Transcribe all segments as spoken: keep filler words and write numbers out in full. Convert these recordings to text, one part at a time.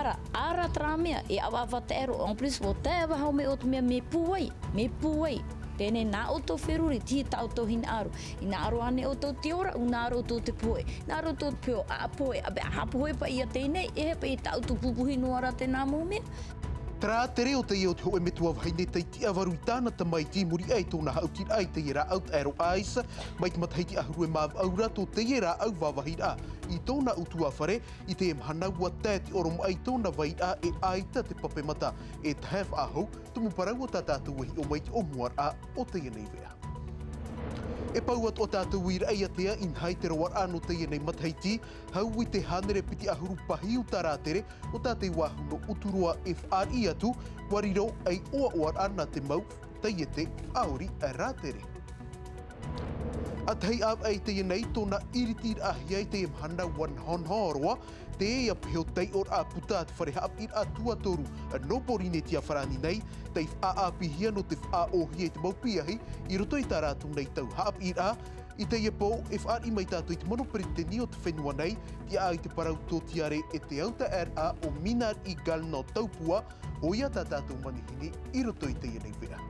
Ara, ara te rā mea, e ʻavaʻava taʻero, en plus, ʻua tae ʻavaʻava hoʻi mai ʻoutou mea, mea pūai, mea pūai. Teie nei nā ʻoutou feruri, tihi tā ʻoutou hinaʻaro. Hinaʻaro ānei ʻoutou te ora, ʻua hinaʻaro ʻoutou te pohe. Hinaʻaro ʻoutou te pohe, ʻa pohe, ʻa, ʻa pohe paʻi ia teie nei, e hē paʻi tā ʻoutou pupuhi noa ra teie mau mea. Te rātere o teie o te hōʻē metua vahine tei tiʻavaru i tāna tamaiti i muri aʻe i tōna haʻutiraʻa i teie rāʻau taʻero ice, mai te matahiti ʻahuru e mā vaʻu ra tō teie rāʻau vāvāhiraʻa i tōna ʻutuāfare, i teie mahana ʻua tae te ʻoromaʻi i tōna vairaʻa e ʻaita te pape mata, e tahe faʻahou, tumu parau o tā tātou e hiʻo mai i te ʻōmuaraʻa o teie nei veʻa. E pau atoʻa tātou i Raʻiātea i nā hea te roaraʻa nō teie nei matahiti, hau i te hānere piti ʻahuru pahi uta rātere o tā te vāhi nō Uturoa e fāriʻi atu, ʻua riro ei ʻoaʻoaraʻa nā te mau taiete faʻaori rātere. ʻA tahi ʻāvaʻe i teie nei, tōna ʻiritiraʻahia i teie mahana ʻua nahonaho roa, teie peho taiʻoraʻa puta a te fare haʻapiʻiraʻa tuatoru nō Pōrīnetia farāni nei, tei faʻaʻāpīhia nō te faʻaʻōhie i te mau piahi i roto i tā rātou nei tau haʻapiʻiraʻa. I teie pō, e fāriʻi mai tātou i te mono peretiteni o te fenua nei, tiʻa i te parau tōtiare e te autaʻeraʻa o Minari Galno Taupua, ʻoia tā tātou manihini i roto i teie nei veʻa.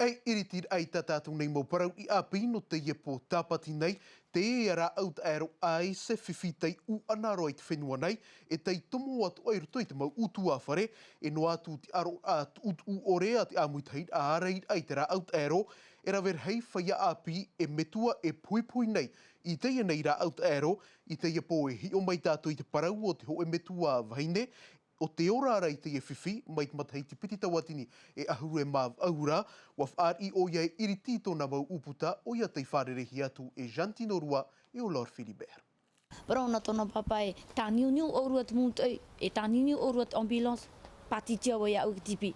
Ei ʻiritiraʻa i tā tātou nei mau parau i ʻāpī nō teie pō Tāpati nei, teie rāʻau taʻero ice, fifi tei ʻūʻana roa i te fenua nei, e tei tomo atoʻa i roto i te mau ʻutuāfare, e noa atu te ʻaroraʻa tuʻutuʻu ʻore a te ʻāmuitahiraʻa ārairaʻa i te rāʻau taʻero, e rave rahi feiā ʻāpī e metua e pohipohi nei i teie nei rāʻau taʻero. I teie pō e hiʻo mai tātou i te parau o te hōʻē metua vahine, ʻo te ora ra i teie fifi, mai te matahiti piti tauatini e ʻahuru e mā vaʻu ra, ʻua fāriʻi ʻoia e ʻiriti i tōna mau ʻūputa, ʻoia tei fārereihia atu e Jantino Rua e ʻo Laure Philibert. Parau nā tōna pāpā e tāniuniu ʻōrua te mūtoʻi, e tāniuniu ʻōrua te ambulance, pātitia vau iāʻu i te tipi.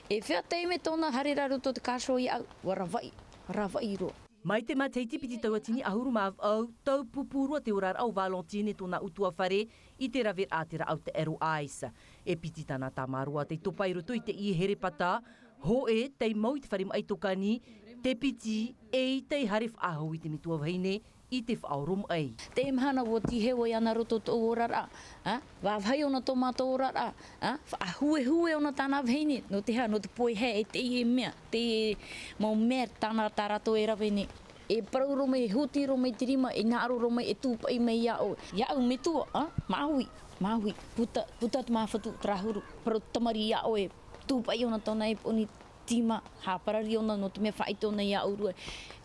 E fea taime tōna haere ra i roto te kāsho iāʻu, ʻua ravaʻi, ravaʻi roa. Mai te matahiti piti tauatini ʻahuru mā vaʻu, taupupu roa te oraraʻa o Valentine e tōna ʻutuāfare i te raveraʻa a te rāʻau taʻero ice. E piti tāna tāmāroa tei topa i roto i teie herepata, hōʻē tei mau i te fare maʻi tokani, te piti, ʻeita e haere faʻahou i te metua vahine i te faʻaoromaʻi. Teie mahana ʻua tīheu ai iāna i roto tōʻu oraraʻa, ā, vāvāhi ʻōna tō mātou oraraʻa, ā, faʻahuehue ʻōna tāna vahine, nō te aha, nō te pohe e teie mea, teie mau mea tāna tā rātou e rave nei. E parau roa mai, e huti roa mai te rima, e hinaʻaro roa mai, e tūpaʻi mai iā ʻoe. Iāʻu metua, ā, māuiui, māuiui, puta, puta te māfatu, te rāhuru, parau te tamariʻi iā ʻoe, tūpaʻi ʻōna tōna iPhone tīma, haʻaparari ʻōna nō te mea faʻaʻite ʻōna iā ʻōrua.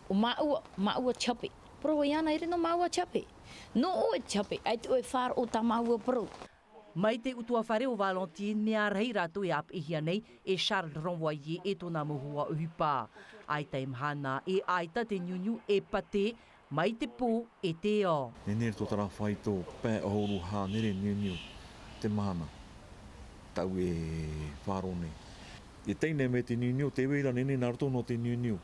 ʻO māua, māua te hape. Parau iāna, ʻeʻere nō māua te hape. Nō ʻoe te hape, ʻaita ʻoe e faʻaroʻo tā māua parau. Mai te ʻutuāfare o Valentine, mea rahi rātou e ʻāpeʻehia nei e Charles Renvoyé e tōna mau hoa ʻohipa. ʻAita e mahana, e ʻaita te niuniu e pātē mai te pō e te ao. Nehenehe tō terā faito pae ʻahuru hānere niuniu te mahana. Tau e faʻaroʻo nei. E teie nei mai te niuniu, tē vai ra nehenehe nā roto nō te niuniu.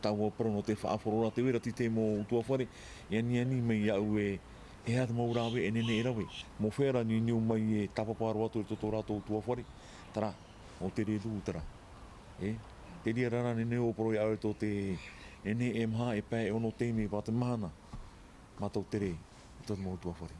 Tāua parau nō te faʻaroʻo ra, tē vai ra te tahi mau ʻutuāfare e aniani mai iāʻu ē, e aha te mau rāveʻa e nehenehe e rave. Mea fea ra niuniu mai e tāpapa roa atu i tō rātou ʻutuāfare. Terā, ʻo te reira terā. E, te reira rā nehenehe ʻo parau iāʻu ē tō te nehenehe e maha e pae e ono taime i te mahana. Mātou tere i tō te mau ʻutuāfare.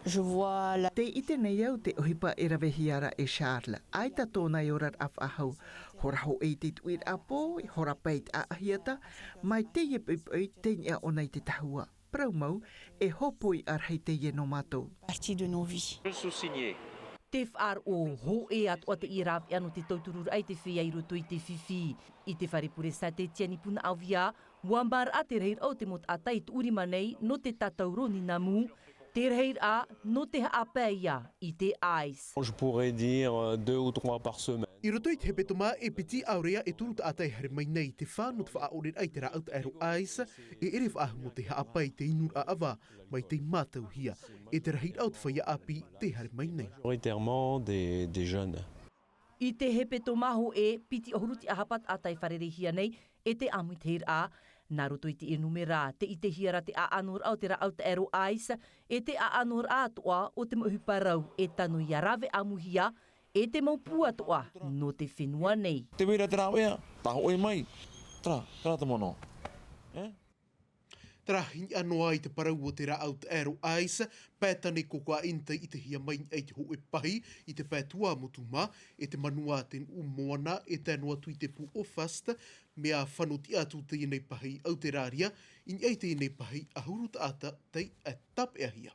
Je vois la Tē ʻite nei au te ʻohipa e ravehia ra e Charles. ʻAita tōna e oraraʻa faʻahou. Hora hōʻē i te tuʻiraʻa pō, hora pae i te ʻaʻahiata, mai teie poʻipoʻi, teie nei ʻōna i te tahua. Parau mau, e hōpoiʻa rahi teie nō mātou. Partie de nos vies. Sous-signé. Te faʻaroʻo hōʻē atoʻa teie rāveʻa nō te tautururaʻa i te feiā i roto i te fifi. I te fare pure Saint-Étienne i Punaʻauia, ʻua maraʻa te rahiraʻa o te mau taʻata e tuʻu rima nei nō te tātauro ninamu, te rahiraʻa nō te haʻapae ia i te ice. Je pourrais dire, euh, deux ou trois par semaine. I roto i te hepetoma e piti, ʻaore rā e toru taʻata e haere mai nei i te fā nō te faʻaʻoreraʻa i te rāʻau taʻero ice, e ʻere faʻahou nō te haʻapae i te inuraʻa ʻava, mai tei mātauhia e te rahiraʻa o te feiā ʻāpī tē haere mai nei. Majoritairement des, des jeunes. I te hepetoma hōʻē, piti ʻahuru tiʻahapa taʻata e fārereihia nei e te ʻāmuitahiraʻa. Nā roto i te ʻenumera, tē ʻitehia ra te ʻaʻanoraʻa o te rāʻau taʻero ice, e te ʻaʻanoraʻa atoʻa o te mau ʻohipa rau e tano ia rave ʻāmuihia e te mau pū atoʻa nō te fenua nei. Tē vai ra te rāveʻa, tā hōʻē mai. Terā, terā te mono. Tarahi noa i te parau o te rāʻau taʻero ice, pae tane kokoa ʻinta i te hia mai ai te hoʻe pahi i te pae tuamotu mā, e te manua te nuʻu moana, e tae noa atu i te pū o Fast, mea fano tiʻa atu teie nei pahi Auteraria, i niʻa i teie nei pahi ʻahuru taʻata tei tāpeʻahia.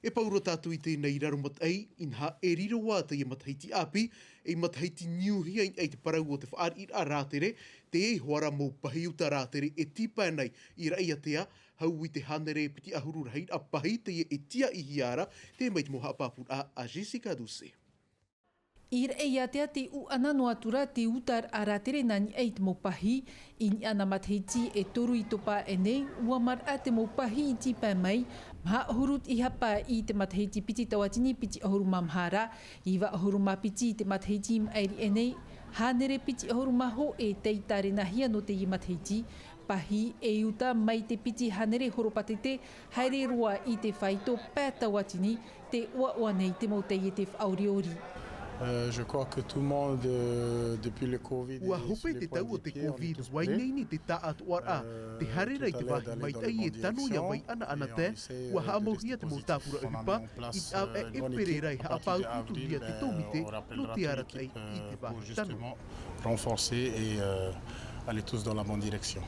E pau roa tātou i teie nei raro mataʻi, inaha e riro ā teie matahiti ʻāpī, ei matahiti niuhia i niʻa i te parau o te faʻariʻiraʻa rātere, teie hoʻi rā mau pahi uta rātere e tīpae nei i Raʻiātea, hau i te hānere piti ʻahuru rahiraʻa pahi teie e tiaʻihia ra, teie mai te mau haʻapāpūraʻa a Jessica Doucet. I Raʻiātea tē ʻūʻana noa atu ra te utaraʻa rātere nā niʻa i te mau pahi, i niʻa i nā matahiti e toru i topa aʻe nei, ua maraʻa te mau pahi i tīpae mai, maha ʻahuru i hapa i te matahiti piti tauatini piti ʻahuru mā maha ra, iva ʻahuru mā piti i te matahiti i maʻiri aʻe nei, hānere piti ʻahuru mā hōʻē tei tārenahia nō teie matahiti, pahi e uta mai te piti hānere horopātete, haere roa i te faito pae tauatini, tē ʻoaʻoa nei te mau taiete faʻaoriori. Euh, je crois que tout le monde, euh, depuis le covid Ua hope te tau o te covid, ua ineine te taʻatoʻaraʻa, te haere ra i te vāhi maitaʻi e tano ia vai ʻanaʻanatae, ua haʻamauhia te mau tāpura ʻohipa, i te ʻāvaʻe e pere ra e haʻapāutuutuhia te tōmite nō te arataʻi i te vāhi tano. Renforcer et, euh, aller tous dans la bonne direction.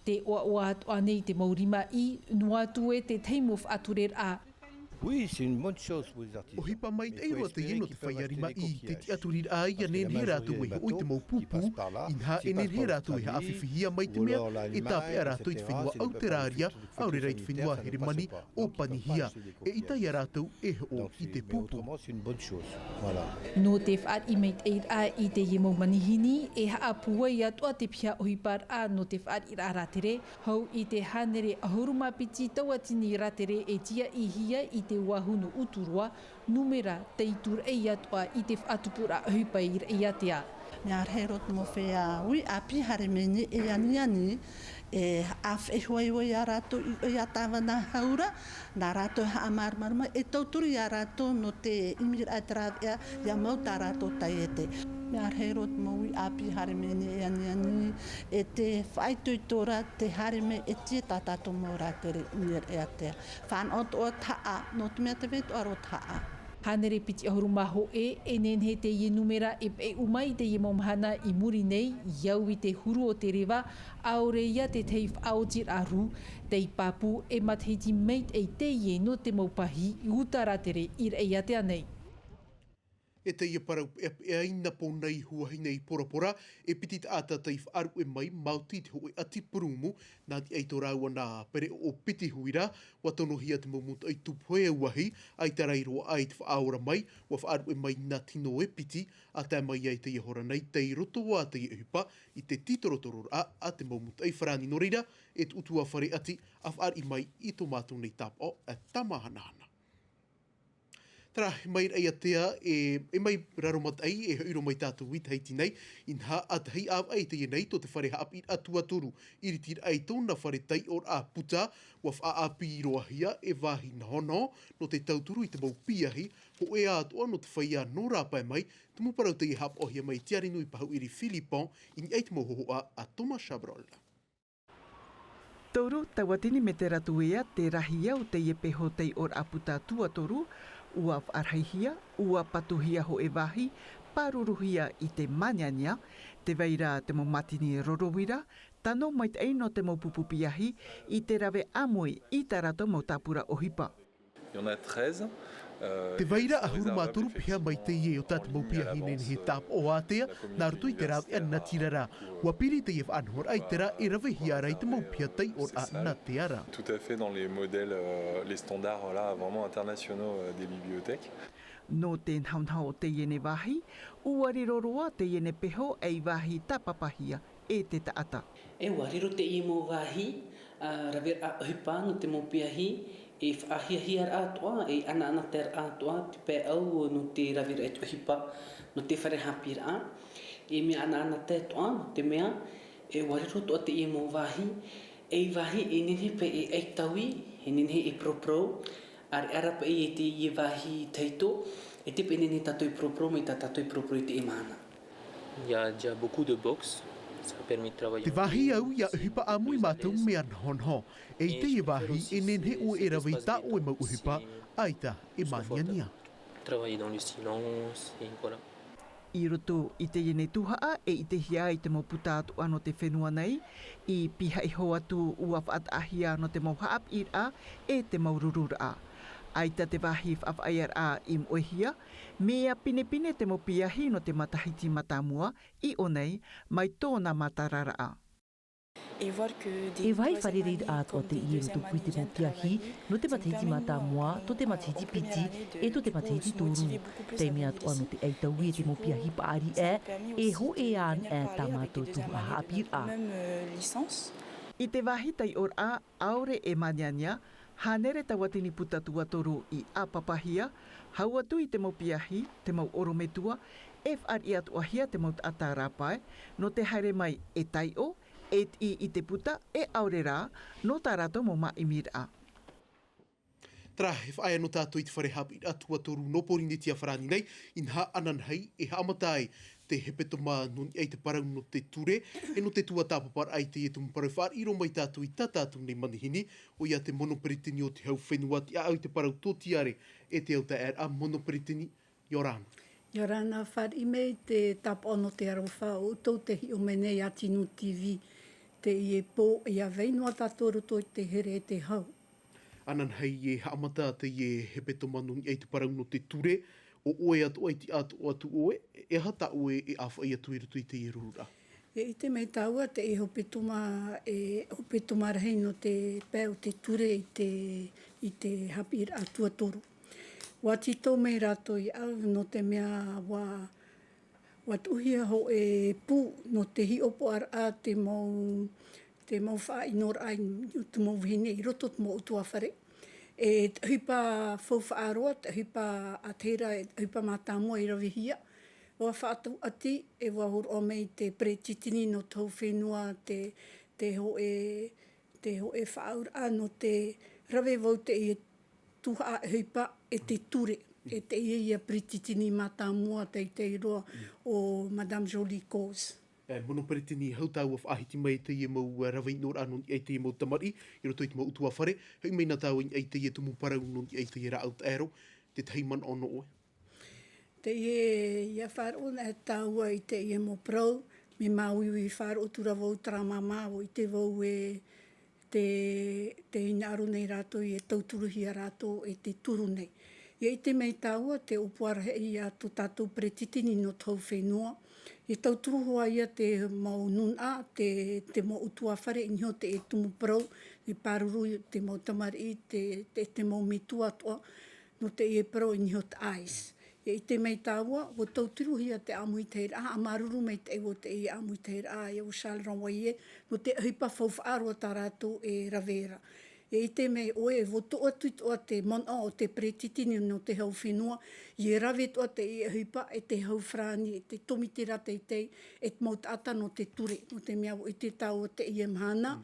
Tē ʻoaʻoa atoʻa nei te mau rimaʻī, noa atu e te tahi mau faʻatureraʻa. Oui, c'est une bonne chose pour les artisans. ʻOhipa maitaʻi roa teie nō te feiā rimaʻī, te tiʻaturiraʻa ia nehenehe rātou e hoʻo i te mau pupu, inaha e nehenehe rātou e haʻafifi mai te mea, e tāpeʻa rātou i te fenua Auteraria, ʻaore rā i te fenua Heremani, ʻo Panihia. E ʻita ia rātou e hoʻo i te pupu. Nō te faʻariʻi maitaʻiraʻa i teie mau manihini, e haʻapūai atoʻa te piha ʻohiparaʻa nō te faʻariʻiraʻa rātere, hau i te hānere ʻahuru mā piti tauatini rātere e tiaʻihia i te vāhi nō Uturoa, numera tei tūraʻi atoʻa i te faʻatupuraʻa ʻohipa i Raʻiātea. Mea rahi roa te mau feiā ui ʻāpī haere mai nei e aniani, e haʻafeʻe hoʻi ia rātou i, ia tāvana hau ra, nā rātou e haʻamāramarama, e tauturu ia rātou nō te ʻimiraʻa e te rāveʻa, ia mau tā rātou taiete. Mea rahi roa te mau ui ʻāpī haere mai nei e aniani, e te faʻaitoito ra, te haere mai e tīaʻi tā tātou mau rātere i Raʻiātea. Fānaʻo atoʻa te haʻa, nō te mea tē vai atoʻa roa te haʻa. Hānere piti ʻahuru mā hōʻē, e nehenehe teie numera e peʻe mai i teie mau mahana i muri nei, i au i te huru o te reva, ʻaore ia te tahi faʻaotiraʻa rū, tei pāpū e matahiti maitaʻi teie nō te mau pahi uta rātere i Raʻiātea nei. E teie parau peʻapeʻa i nā pō nei huahine i Porapora, e piti taʻata tei faʻaruʻe mai, maoti i te hōʻē ʻati purumu, nā niʻa i tō rāua nā pereʻoʻo piti huira, ua tonohia te mau mūtoʻi tupu hōʻē uahi, ʻaita rā i roaʻa i te faʻaora mai, ua faʻaruʻe mai nā tino e piti, ʻa tae mai ai teie hora nei, tei roto ā teie ʻohipa, i te tītorotororaʻa a te mau mūtoʻi farāni. Nō reira, e tuʻutuʻu fare ʻati, ʻa fāriʻi mai i tō mātou nei tāpaʻo, ʻa tāmāhanahana. Terā, mai Raʻiātea, e, e mai Raromataʻi, e hoʻi roa mai tātou i Tahiti nei, inaha ʻa tahi ʻāvaʻe teie nei, tō te fare haʻapiʻiraʻa tuatoru, iritiraʻa i tōna fare taiʻoraʻa puta, ua faʻaʻāpī roahia e vāhi nohonoho, nō te tauturu i te mau piahi, hōʻē atoʻa nō te feiā nō rāpae mai, tumu parau teie haʻapaʻohia mai e Tiarinui Pahuʻiri Philippon, i niʻa i te mau hōhoʻa a Thomas Chabrol. Toru tauatini metera tuea te rahi o teie peho taiʻoraʻa puta tuatoru, ua faʻarahihia, ua patuhia hōʻē vāhi, pāruruhia i te māniania, tē vai ra te mau mātini roro uira, tano maitaʻi nō te mau pupu piahi, i te rave ʻāmui i tā rātou mau tāpura ʻohipa. Il y en a treize, euh, Tē vai ra ʻahuru mā toru piha mai teie o tā te mau piahi nehenehe tāpaʻo ātea, nā roto i te rāveʻa natirara. Ua piri teie faʻanahoraʻa i terā e ravehia ra i te mau piha taiʻoraʻa natirara. Tout à fait dans les modèles, euh, les standards, voilà, vraiment internationaux, euh, des bibliothèques. Nō te nahonaho o teie nei vāhi, ua riro roa teie nei peho ei vāhi tāpapahia e te taʻata. E ua riro teie mau vāhi, ā, raveraʻa ʻohipa nō te mau piahi, e faʻahiahiaraʻa atoʻa, e ʻanaʻanataeraʻa atoʻa, te pae ʻau nō te raveraʻa i te ʻohipa, nō te fare haʻapiʻiraʻa. E mea ʻanaʻanatae atoʻa, nō te mea, e ua riro atoʻa teie mau vāhi, ei vāhi e nehenehe paʻi e ʻaitaui, e nehenehe e paraparau, ʻaore rā paʻi e teie vāhi tahito, e te paʻi e nehenehe tātou e paraparau, mai tā tātou e paraparau i teie mahana. Il y a déjà beaucoup de box. Te vāhi au ia ʻohipa ʻāmui mātou mea nohonoho. E i teie vāhi e nehenehe ʻoe e rave i tā ʻoe mau ʻohipa, ʻaita e māniania. I roto i teie nei tuhaʻa e ʻitehia ai te mau puta atoʻa nō te fenua nei, i pihaʻi iho atu ua faʻataʻahia nō te mau haʻapiʻiraʻa e te mau rururaʻa. ʻAita te vāhi faʻafaʻaearaʻa i moʻehia, mea pinepine te mau piahi nō te matahiti mātāmua i ʻō nei mai tōna mātararaʻa. E vāhi fārereiraʻa atoʻa teie i roto i te mau piahi nō te matahiti mātāmua, tō te matahiti piti, e tō te matahiti toru. Taime atoʻa nō te ʻaitaui e te mau piahi paʻari ʻē, e hōʻē anaʻe tā mātou tuhaʻa haʻapiʻiraʻa. I te vāhi taiʻoraʻa ʻaore e māniania, hānere tauatini puta tuatoru i ʻāpapahia, hau atu i te mau piahi, te mau ʻorometua, e faʻariʻi atoʻahia te mau taʻata rāpae nō te haere mai e taiʻo, e tiʻi i te puta, e ʻaore rā nō tā rātou mau māʻimiraʻa. Terā, e faʻaea nō tātou i te fare haʻapiʻiraʻa tuatoru nō Pōrīnetia Farāni nei, inaha ananahi e haʻamata ai te hepetoma nō niʻa i te parau nō te ture, e nō te tuatāpaparaʻa i teie tumu parau e fāriʻi roa mai tātou i tā tātou nei manihini, ʻoia te mono peretiteni o te hau fenua, tiʻaʻau i te parau tōtiare e te autaeaʻeraʻa. Mono peretiteni, ʻia ora na. ʻIa ora na, fāriʻi mai te tāpaʻo nō te aroha o ʻoutou tē hiʻo mai nei i Tino TV. Teie pō, ʻia vai noa tātou i roto i te here e te hau. Ananahi, e haʻamata teie hepetoma nō niʻa i te parau nō te ture, ʻo ʻoe atoʻa, e tiʻa atoʻa atu ʻoe, e aha tā ʻoe e ʻāfaʻi atu i roto i teie rururaʻa? E ʻite mai tāua teie hepetoma, e hepetoma rahi nō te pae o te ture i te, i te haʻapiʻiraʻa tuatoru. ʻUa tītau mai rātou iāʻu nō te mea ʻua, ʻua tuʻuhia hōʻē pū nō te hiʻopoʻaraʻa te mau, te mau faʻaʻinoraʻa i te mau vahine i roto te mau ʻutuāfare. E te ʻohipa faufaʻa roa, te ʻohipa ʻātahi ra, e te ʻohipa mātāmua i ravehia. ʻUa faʻatauʻati, e ʻua hōroʻa mai te peretiteni nō te hau fenua, te, te hōʻē, te hōʻē faʻaauraʻa nō te rave vau teie tuhaʻa ʻohipa e te ture, e teie ia peretiteni mātāmua teitei roa, ʻo Madame Jolie Coz. E, mono peretiteni, hau tāua faʻahiti mai teie mau, e, rave ʻinoraʻa nō niʻa i teie mau tamariʻi i roto i te mau ʻutuāfare, hoʻi mai na tāua i niʻa i teie tumu parau nō niʻa i teie rāʻau taʻero, te tahi manaʻo nō ʻoe? Teie, ʻia faʻaroʻo na tāua i teie mau parau, mea māuiui faʻaroʻo atu ra vau terā māmā, ʻua ʻite vau e te, te hinaʻaro nei rātou e tauturuhia rātou e te turu nei. ʻIa ʻite mai tāua te ʻōpuaraʻa ia tō tātou peretiteni nō te hau fenua, e tauturu hoʻi ia te mau nūnaʻa, te, te mau ʻutuāfare i niʻa i te tumu parau, e pāruru te mau tamariʻi, te, te, te mau metua atoʻa, nō teie parau i niʻa i te ice. ʻIa ʻite mai tāua, ʻua tauturuhia te ʻāmuitahiraʻa, haʻamāuruuru mai te ʻoe o teie ʻāmuitahiraʻa, e ʻo Charles Renvoyé, nō te ʻohipa faufaʻa roa tā rātou e rave ra. ʻIa ʻite mai ʻoe, e ʻua tuʻu atu atoʻa te manaʻo o te peretiteni nō te hau fenua, ʻia rave atoʻa teie ʻohipa e te hau farāni, e te tōmitera teitei, e te mau taʻata nō te ture, nō te mea ʻua ʻite tāua teie mahana,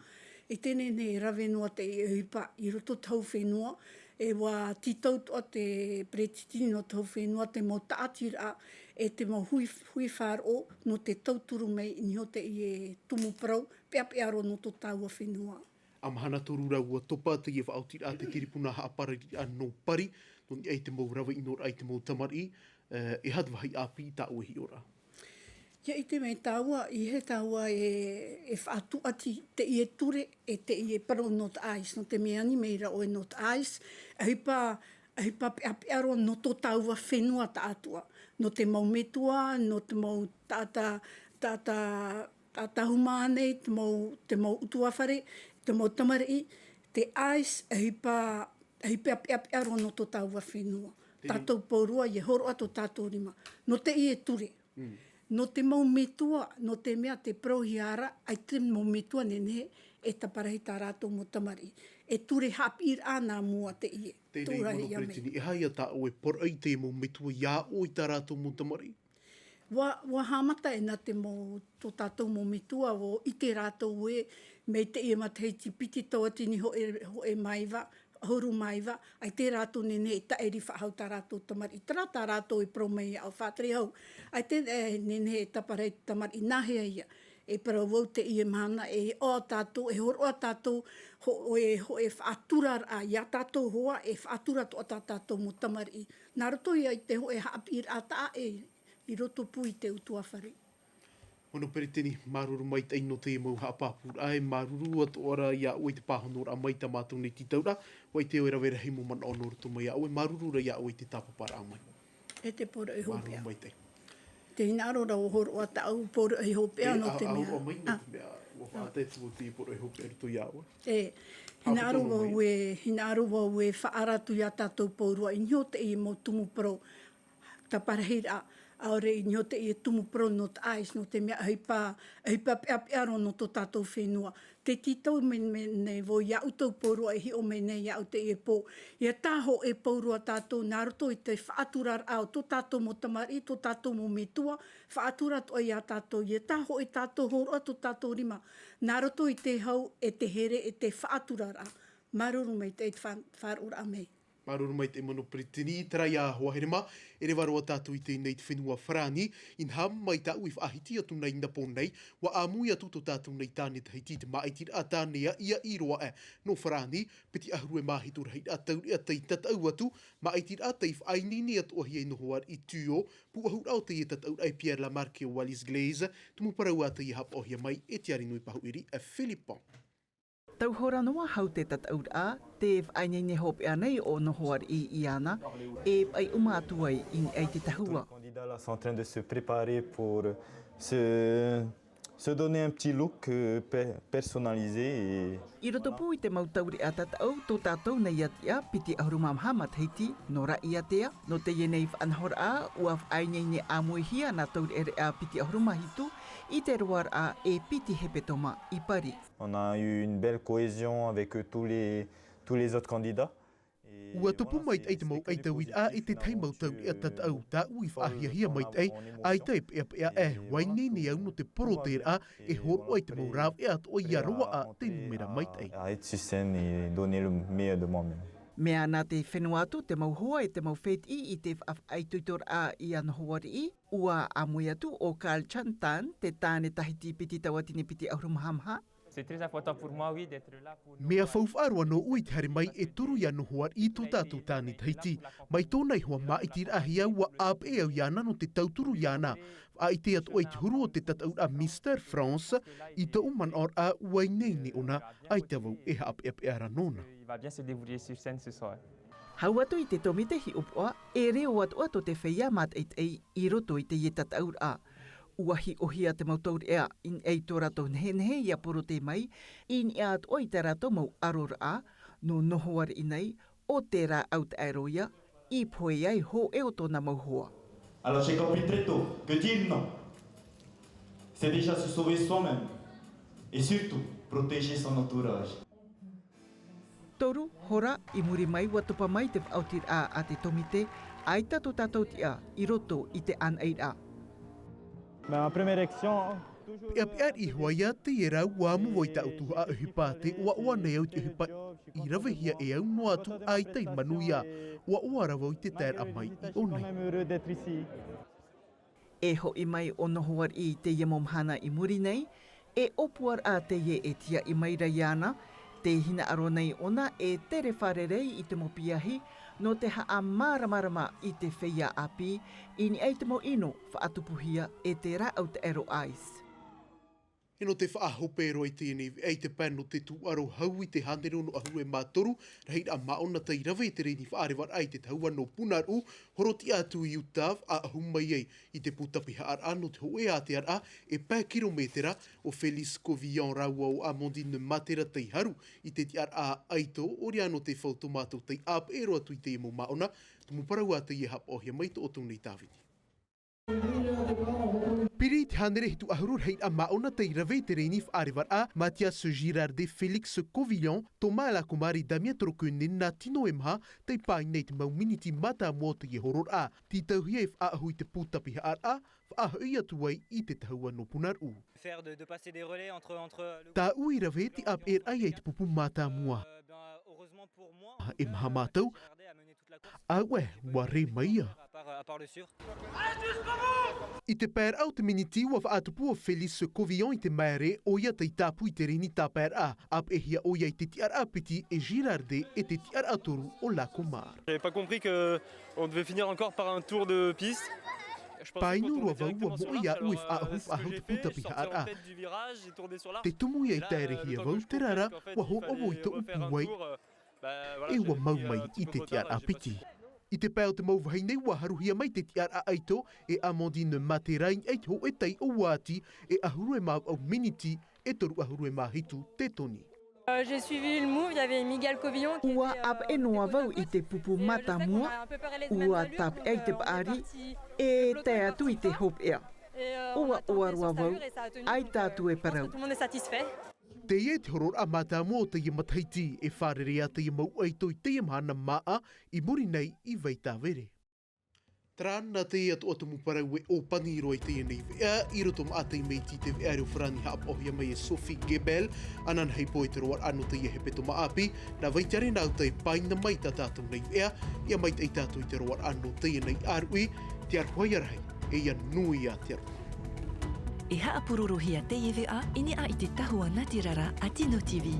e te nehenehe e rave noa teie ʻohipa i roto te hau fenua, e ʻua tītau atoʻa te peretiteni nō te hau fenua te mau tāʻatiraʻa, e te mau hui, hui faʻaroʻo nō te tauturu mai i niʻa i teie tumu parau, peʻapeʻa roa nō tō tāua fenua. ʻA mahana toru rā ʻua topa teie faʻaotiraʻa te tiripuna haʻaparariraʻa nō Paris, nō niʻa i te mau rave ʻinoraʻa i te mau tamariʻi, e, e aha te vāhi ʻāpī i tā ʻoe hiʻoraʻa? ʻIa ʻite mai tāua, ʻeiaha tāua e, e faʻatauʻati teie ture, e teie parau nō te ice, nō te mea ani mai ra ʻoe nō te ice, ʻohipa, ʻohipa peʻapeʻa roa nō tō tāua fenua taʻatoʻa, nō te mau metua, nō te mau taʻata, taʻata, taʻata huma nei, te mau, te mau ʻutuāfare, te mau tamariʻi, te ice, ʻohipa, ʻohipa peʻapeʻa roa nō tō tāua fenua. Tātou pauroa, ʻia hōroʻa tō tātou rima. Nō teie ture. Nō te mau metua, nō te mea tē parauhia ra, ʻaita te mau metua nehenehe e taparahi tā rātou mau tamariʻi. E ture haʻapiʻiraʻa nā mua teie. Tēnei, mono peretiteni, e aha ia tā ʻoe poroʻi i te mau metua ia ʻō i tā rātou mau tamariʻi? ʻUa, ʻua haʻamata ʻē na te mau, tō tātou mau metua, ʻua ʻite rātou ē, mai teie matahiti piti tauatini hōʻē, hōʻē mā iva, ʻahuru mā iva, ʻaita rātou nehenehe e tāʻiri faʻahou tā rātou tamariʻi, terā tā rātou e parau mai iāʻu, faʻatere hou, ʻaita, e, nehenehe e taparahi te tamariʻi, nāhea ïa? E parau vau teie mahana, e ʻoaʻoa tātou, e hōroʻa tātou, hōʻē, hōʻē faʻaturaraʻa, iā tātou hoa, e faʻatura atoʻa tā tātou mau tamariʻi. Nā roto ia i te hōʻē haʻapiʻiraʻa taʻa ʻē, i roto pū i te ʻutuāfare. Mano Peretiteni, māuruuru maitaʻi nō teie mau haʻapāpūraʻa, e māuruuru atoʻa ra iā ʻoe i te pāhonoraʻa mai tā mātou nei tītauraʻa, ʻua ʻite ʻoe e rave rahi mau manaʻo nō roto mai iā ʻoe, māuruuru ra iā ʻoe i te tāpaparaʻa mai. E te poroʻi hopeʻa. Māuruuru maitaʻi. Tē hinaʻaro ra ʻo hōroʻa tāʻu poroʻi hopeʻa nō te mea. E, a, a, a, mai nō te mea, ʻua faʻatae atu vau te poroʻi hopeʻa i roto iā ʻoe. E, hinaʻaro vau e, hinaʻaro vau e faʻaara atu iā tātou pauroa i niʻa i teie mau tumu parau. Tāparahi rā, ʻaore i niʻa i teie tumu parau nō te ice, nō te mea ʻohipa, ʻohipa peʻapeʻa roa nō tō tātou fenua. Tē tītau mai, mai nei vau iā ʻoutou pauroa e hiʻo mai nei iāʻu i teie pō. ʻIa tae hōʻē pauroa tātou nā roto i te faʻaturaraʻa o tō tātou mau tamariʻi, tō tātou mau metua, faʻatura atoʻa iā tātou. ʻIa tae hōʻē tātou hōroʻa tō tātou rima, nā roto i te hau e te here e te faʻaturaraʻa. Māuruuru maitaʻi te fa-, faʻaroʻoraʻa mai. Māuruuru maitaʻi Mano Peretiteni, terā ia hoa here mā, e reva roa tātou i teie nei te fenua Farāni, inaha mai tāʻu i faʻahiti atu nei i nā pō nei, ʻua ʻāmui atu tō tātou nei tāne Tahiti i te māʻitiraʻa tāne ia, ia ʻī roa aʻe nō Farāni, piti ʻahuru e mā hitu rahiraʻa taureʻa tei tataʻu atu, māʻitiraʻa tei faʻaineine atoʻahia e Nohoariʻi Tuo, pūʻohuraʻa o teie tataʻuraʻa e Pierre Lamarque ʻo Wallis Glaise, tumu parau ā teie haʻapaʻohia mai e Tiarinui Pahuʻiri, e Philippon. Tau hora noa hau te tataʻuraʻa, tē faʻaineine hopeʻa nei ʻo Nohoariʻi iāna, e paʻi ʻuma atu ai i niʻa i te tahua. Candidats là sont en train de se préparer pour se, se donner un petit look, euh, pe-, personnalisé et I roto pū i te mau taureʻa tataʻu tō tātou nei ʻatiʻa piti ʻahuru mā maha matahiti, nō Raʻiātea, nō teie nei faʻanahoraʻa, ʻua faʻaineine ʻāmuihia nā taureʻareʻa piti ʻahuru mā hitu i te roaraʻa e piti hepetoma i Paris. On a eu une belle cohésion avec, euh, tous les, tous les autres candidats. Et voilà, c'est, c'est quelque de positif, finalement, parce que, euh, on a eu, euh, une bonne cohésion avec, euh, tous les autres candidats. ʻUa tupu maitaʻi te mau ʻaitauiraʻa i te tahi mau taureʻa tataʻu, tāʻu i faʻahiahia maitaʻi, ʻaita e peʻapeʻa aʻe, ʻua ineine au nō te porotēraʻa, e hōroʻa i te mau rāveʻa atoʻa ia roaʻa te numera maitaʻi. À être sur scène et donner le meilleur de moi-même. Mea nā te fenua atu te mau hoa e te mau fētiʻi i te faʻaitoitoraʻa iā Nohoariʻi, ʻua ʻāmui atu ʻo Carl Chantan, te tāne Tahiti piti tauatini piti ʻahuru mā maha. C'est très important pour moi, oui, d'être là pour Nohoariʻi. Mea faufaʻa roa nōʻu i te haere mai e toru iā Nohoariʻi tō tātou tāne Tahiti. Mai tōna iho ā māʻitiraʻahia, ʻua ʻāpeʻe au iāna nō te tauturu iāna. Faʻaʻite atoʻa i te huru o te tataʻuraʻa Mister France, i tōʻu manaʻoraʻa ʻua ineine ʻōna, ʻaita vau e haʻapeʻapeʻa ra nōna. Il va bien se débrouiller sur scène ce soir. Hau atu i te tōmite hiʻopoʻa, e reo atoʻa tō te feiā mātaʻitaʻi i roto i teie tataʻuraʻa. ʻUa hiʻohia te mau taureʻa i niʻa i tō rātou nehenehe ʻia porotē mai, i niʻa atoʻa i tā rātou mau aroraʻa, nō Nohoariʻi nei, ʻo terā ʻau taʻero ia, i pohe ai hōʻē o tōna mau hoa. Alors, j'ai compris très tôt que dire non, c'est déjà se sauver soi-même et surtout protéger son entourage. Toru hora i muri mai ʻua topa mai te faʻaotiraʻa a te tōmite, ʻaita tō tātou tiʻa i roto i te ʻānaʻiraʻa. Ma première réaction, toujours, Peʻapeʻa riʻi hoʻi ia teie rā, ʻua ʻamu vau i tāʻu tuhaʻa ʻohipa, tē ʻoaʻoa nei au i te ʻohipa i ravehia e au noa atu, ʻaita i manuia, ʻua ʻoaʻoa ra vau i te taeraʻa mai i ʻō nei. Quand même heureux d'être ici. E hoʻi mai ʻo Nohoariʻi i teie mau mahana i muri nei, e ʻōpuaraʻa teie e tiaʻi mai ra iāna, tē hinaʻaro nei ʻōna e tere fārerei i te mau piahi, nō te haʻamāramarama i te feiā ʻāpī, i niʻa i te mau ʻino faʻatupuhia e te rāʻau taʻero ice. E nō te faʻahope roa i teie nei veʻa i te pae nō te tūʻaro hau i te hānere ono ʻahuru e mā toru, rahiraʻa māʻona tei rave i te reni faʻarevaraʻa i te tahua nō Punaʻauʻa, horotiʻa atu i uta, faʻaʻahu mai ai i te pūtapihaʻaraʻa nō te hōʻē ātearaʻa e pae kirometera, ʻo Félix Covillon rāua ʻo Amandine Matera tei haru i te tiʻaraʻa ʻaito, ʻo reira nō te faufaʻa tō mātou tei ʻāpeʻe roa atu i teie mau māʻona, tumu parau ā teie e haʻapaʻohia mai tō ʻoutou nei tāvini. Piri i te hānere hitu ʻahuru rahiraʻa māʻona tei rave i te reni faʻarevaraʻa, Mathias Girardet, Félix Covillon, Thomas Lakomari, Damien Trokunen, nā tino e maha, tei pāʻina i te mau miniti mātāmua o teie hororaʻa. Tītauhia e faʻaʻahu i te pūtapihaʻaraʻa, faʻahoʻi atu ai i te tahua nō Punaʻauʻa. Faire de, de passer des relais entre, entre le Tāʻu i rave te ʻāpeʻeraʻa i te pupu mātāmua. Euh, ben, heureusement pour moi, E maha mātou, Girardet a mené toute la Auē, ua rē mai ia. À part, à part le sûr. I te paeraʻa o te miniti, ua faʻatupu ʻo Félix Covillon i te maere, ʻoia tei tāpū i te reni tāpaeraʻa, ʻāpeʻehia ʻoia i te tiʻaraʻa piti e Girardet e te tiʻaraʻa toru o Lacomar. J'avais pas compris que on devait finir encore par un tour de piste. Paino roa vau ua moʻe iāʻu e faʻaʻohu faʻahou te pūtapihaʻaraʻa. Te tumu ia i taerehia vau, terā rā, ua hōʻē ʻovo i tōʻu pūai, e ua mau mai i te tiʻaraʻa piti. I te pae o te mau vahine, ua haruhia mai te tiʻaraʻa ʻaito e Amandine Matera i niʻa i te hōʻē taiʻo ʻati, e ʻahuru e mā vaʻu miniti, e toru ʻahuru e mā hitu te toni. Euh, j'ai suivi le move, il y avait Miguel Covillon qui était, euh, qui était au top. Ua ʻāpeʻe noa vau i te pupu mātāmua, ua tāpeʻa i te paʻari, e tae atu i te hopeʻa. Ua ʻoaʻoa roa vau, ʻaita atu e parau. Tout le monde est satisfait. Teie te hororaʻa mātāmua o teie matahiti, e fārereia teie mau ʻaito i teie mahana māʻa, i muri nei i Vaitāvere. Terā nā teie atoʻa tumu parau e ʻōpani roa i teie nei veʻa, i roto maʻa teie mea iti i te veʻa reo farāni haʻapaʻohia mai e Sophie Gebel, ānānahi pō e te roaraʻa nō teie hepetoma ʻāpī, nā Vaitiare nā ʻoutou e pāina mai tā tātou nei veʻa, ʻia maitaʻi tātou i te roaraʻa nō teie nei ʻāruʻi, te aroha ia rahi, e ʻia nui ā te aroha. E haʻapurorohia teie veʻa i niʻa i te tahua nātirara a Tino T V.